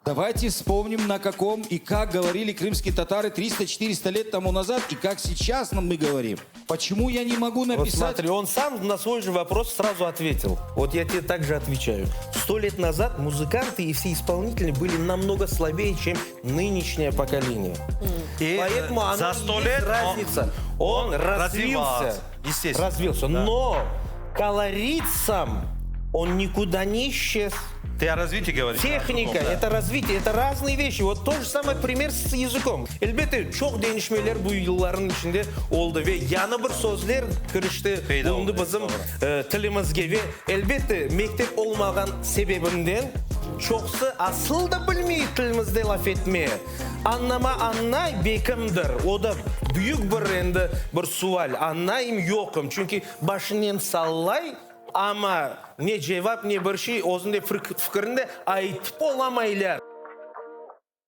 Давайте вспомним, на каком и как говорили крымские татары 300-400 лет тому назад и как сейчас нам мы говорим. Почему я не могу Вот написать... смотри, он сам на свой же вопрос сразу ответил. Вот я тебе также отвечаю. Сто лет назад музыканты и все исполнители были намного слабее, чем нынешнее поколение. И, Поэтому э, оно за и сто есть лет он- разница. Он, он развился. развивался, естественно. Развился. Но колорит сам, он никуда не исчез. Ты о развитии говоришь? Техника, Да. это развитие, это разные вещи. Вот то же самое пример с языком. Elbette, çoq deñişmeler bu yıllarnıñ içinde oldı ve yañı bir sözler kirişti Peyda bulundı oldı, bizim doğru. e, tilimizge ve elbette mektep olmağan sebebinden çoqusı asıl da bilmey tilimizde laf etme. Añlama añlay bekimdir. O da büyük bir endi bir sual. Añlayım yoqım. Çünki başınen sallay, amma ne cevap, ne bir şey özünde fikirini aytıp olamaylar.